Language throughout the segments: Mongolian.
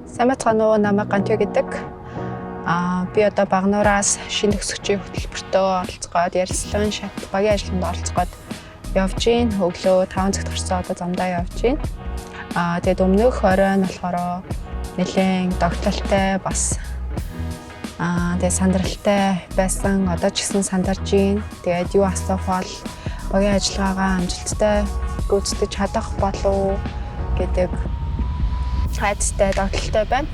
Сайн байцгаана уу? Намайг Гантё гэдэг. Би одоо Багануураас шинэ төгсөгчийн хөтөлбөртөө оролцоход ярилцлагын шат багийн ажиллагаанд оролцоход явж гин. Өглөө 5 цагт гарсан, одоо замдаа явж гин. Тэгээд өмнөх орой нь болохоор нэлээд догтлолтой, бас тэгээд сандралтай байсан. Одоо ч гэсэн сандарж гин. Тэгээд юу асуух бол багийн ажиллагаагаа амжилттай гүйцэтгэж чадах болов гэдэг айдастай, догтлолтой байна.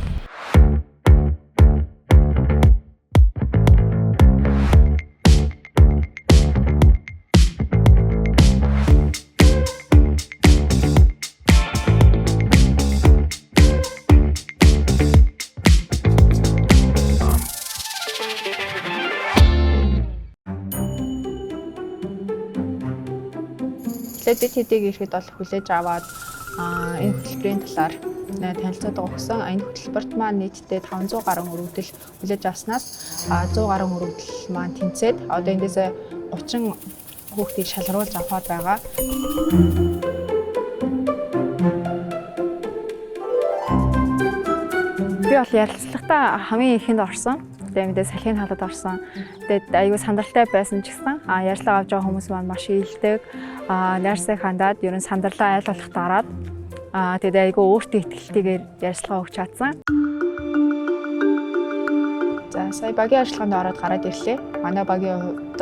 Тэгэхээр бид хэдийг ирэхэд бол хүлээж аваад энэ хөтөлбөрийн талаар танилцуулга өгсөн. Энэ хөтөлбөрт маань нийтдээ 500 гаруй өргөдөл хүлээж авснаас 100 гаруй өргөдөл маань тэнцээд одоо эндээс 30 хүүхдийг шалгаруулж авахар байгаа. Би бол ярилцлагатаа хамгийн ихэнд орсон. Тэгээ мэдээ салхины халаад орсон. Тэгээд аюу сандралтай байсан ч гэсэн ярилцлага авч байгаа хүмүүс маань маш ээлдэг. Найрсаг хандаад ер нь сандарлаа айл болох дараад тэгээд айгүй өөртөө ихтгэлтэйгээр ярилцлага өгч чадсан. За, сая багийн ажиллагаанд ороод гараад ирлээ. Манай багийн хувьд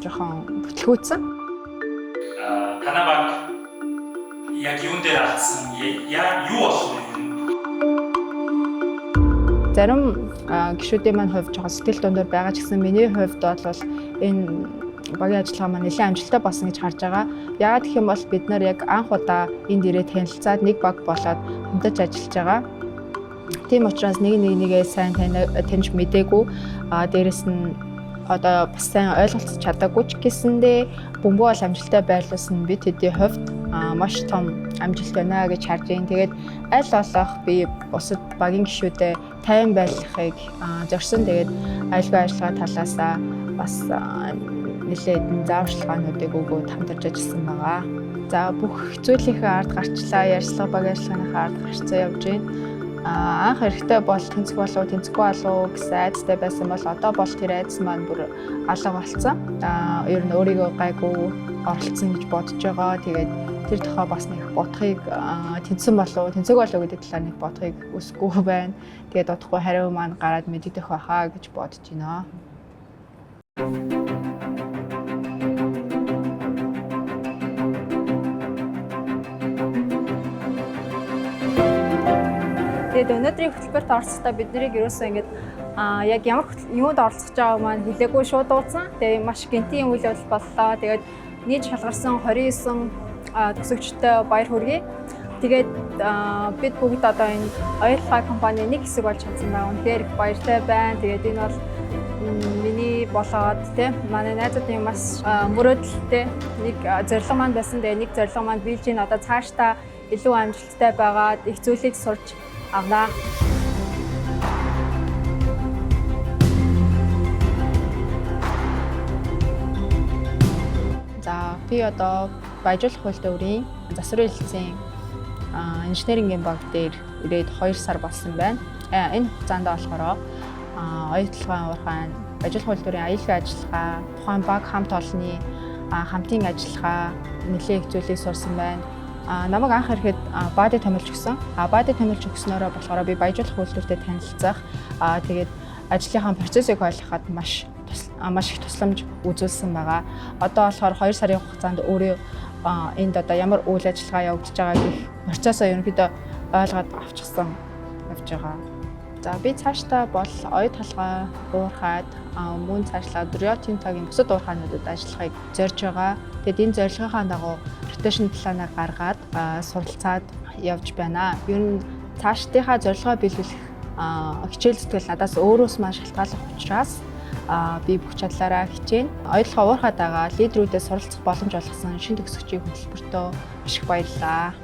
жоохон бүтлгүүцсэн. Танай баг яг юун дээр алдсан? Яа, юу болсон юм? Зарим гишүүдийн маань хувьд жоохон сэтгэл дундуур байгаа ч гэсэн миний хувьд бол энэ багийн ажиллагаа маань нэлээд амжилттай болсон гэж харж байгаа. Яагаад гэх юм бол бид нар яг анх удаа энд ирээд танилцаад нэг баг болоод хамтарч ажиллаж байгаа. Тийм учраас нэг нэгээ сайн таньж мдээгүй. Дээрэс нь одоо бас сайн ойлголцож чадаагүй ч гэсэндээ бөмбөө бол амжилттай байрлуулсан бид хэдийн хувьд маш том амжилт байна гэж харж байна. Тэгээд аль болох би бусад багийн гишүүдэд тайван байлгахыг зорьсон. Тэгээд аюулгүй ажиллагаа талаасаа бас нэлээд зааварчилгаануудыг өгөөд хамтарч ажилласан байгаа. За, бүх зүйлийнхээ ард гарчлаа, ярилцлага, багийн ажиллагааныхаа ард гарцсан явж байна. Анх эрэхтэй бол тэнцэх болов, тэнцэхгүй болов гэсэн айдастай байсан бол одоо бол тэр айдас маань бүр алга болцсон. Ер нь өөрийгөө гайгүй оролцсон гэж бодож байгаа. Тэгээд тэр тухай бас нэг бодохыг, тэнцсэн болов, тэнцээг болов гэдэг талаар нэг бодохыг өсөхгүй байна. Тэгээд удахгүй хариу маань гараад мэдэгдэх байхаа гэж бодож байна. Тэгээд өнөөдрийн хөтөлбөрт оролцохдоо бид нарыг ерөөсөө ингээд яг ямар юунд оролцож байгааг маань хэлээгүй шууд дуудсан. Тэгээд маш гэнтийн үйл явдал боллоо. Тэгээд нийт шалгарсан 29 төгсөгчтэй баяр хүргэе. Тэгээд бид бүгд одоо энэ Оюутлагай компани нэг хэсэг болж чадсан байгаа. Үнэхээр их баяртай байна. Тэгээд энэ бол миний болоод тийм манай найзуудын маш мөрөөдөлтэй нэг зорилго маань байсан. Тэгээд нэг зорилго маань биелж байна. Одоо цаашдаа илүү амжилттай байгаад их зүйлийг сурч авнаа. За, би одоо баяжуулах хууль төврийн засварын хэлтсийн инженерингийн баг дээр ирээд 2 сар болсон байна. Энэ хугацаанд болохоор оюутлогын уурхайн, баяжуулах хууль төврийн аюулгүй ажиллагаа, тухайн баг хамт олонны хамтын ажиллагаа нэлээд их зүйлийг сурсан байна. Намайг анх ирэхэд бади томилж өгсөн. Бади томилж өгснөөрөө болохоор би баяжуулах үйлдвэртэй танилцах, тэгээд ажлынхаа процессыг ойлгоход маш маш их тусламж үзүүлсэн байгаа. Одоо болохоор 2 сарын хугацаанд өөрөө энд одоо ямар үйл ажиллагаа явагдаж байгааг их процессоо ерөнхийдөө ойлгоод авчихсан явж байгаа. За, би цаашдаа бол оюут толгой уурхайд, мөн цаашлаад Рио Тинтогийн бусад уурхайнуудад ажиллахыг зорж байгаа. Тэгээд энэ зорилгынхаа дагуу rotation планаа гаргаад суралцаад явж байна. Ер нь цаашдынхаа зорилгоо биелүүлэх хичээл зүтгэл надаас өөрөөс маань шалтгааллах учраас би бүх чадлаараа хичээнэ. Оюутлогоо уурхайд байгаа лидерүүдээс суралцах боломж олгосон шинэ төгсөгчийн хөтөлбөртөө маш их баярлалаа.